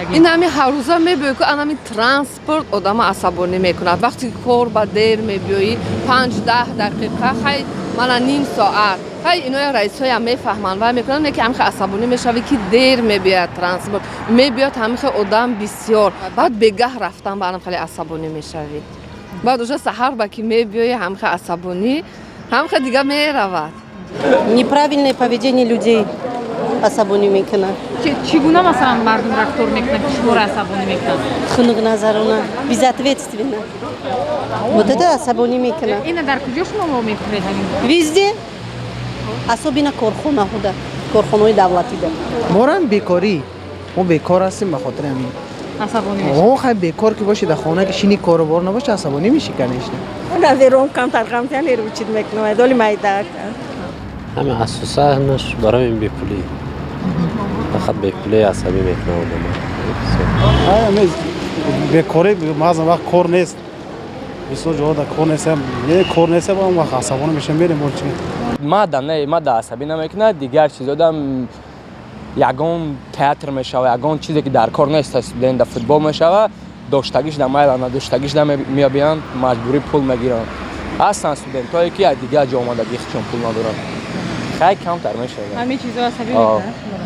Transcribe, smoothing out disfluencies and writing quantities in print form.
Зиндагӣ. Ин ҳами ҳаррӯза мебиёй ку, анами транспорт одама асабонӣ мекунад. Вақте ки кор ба дер мебиёӣ, 5-10 дақиқа, хай, мана ним соат, хай, иноя раисҳоям мефаҳманд, вай мекунанд, не ки ҳамихе асабонӣ мешавӣ, ки дер мебиёяд транспорт, мебиёд, ҳамихе одам бисёр. Баъд бегаҳ рафтан ба анам хеле асабонӣ мешавӣ. Баъд уже саҳар ба ки мебиёӣ, ҳамихе асабонӣ, ҳамихе дига меравад. Неправильное поведение людей асабонӣ мекунад. Чӣ гуна, масалан, мардум рафтор мекунад, ки шуморо асабонӣ мекунад? Хунукназарона, безответственно. Вот это асабонӣ мекунад. Ина дар куҷо шумо вомехӯред ҳамин? Везде, особенно корхонаҳода, корхонаҳои давлатида. Морам бекорӣ, мо бекор ҳастем, ба хотири ҳамин. Асабонӣ мешавед? О, хай, бекор ки бошӣ, дар хона ки шинӣ, корубор набоши, асабонӣ мешӣ, конечно. Навером камтар ғамтиян нервничать мекунам, доли майда. Ҳама асосанаш барои ин бепулӣ, фақат бепулӣ асабӣ мекунад одама. Бекорӣ, баъзан вақт кор нест, бисёр ҷоҳо да кор нест, не, кор нест, он вақт асабонӣ мешавем, мерем чи. Мада не, мада асабӣ намекунад, дигар чизодам ягон театр мешава, ягон чизе ки дар кор нест, студент да футбол мешава, доштагиш да майла, надоштагиш да меобиянд, маҷбурӣ пул мегиранд. Ҳастанд студентҳое, ки аз дигар ҷо омадагӣ, чун пул надоранд, хай, камтар мешавад. Ҳамин чизо асабӣ О. мекунад шуморо?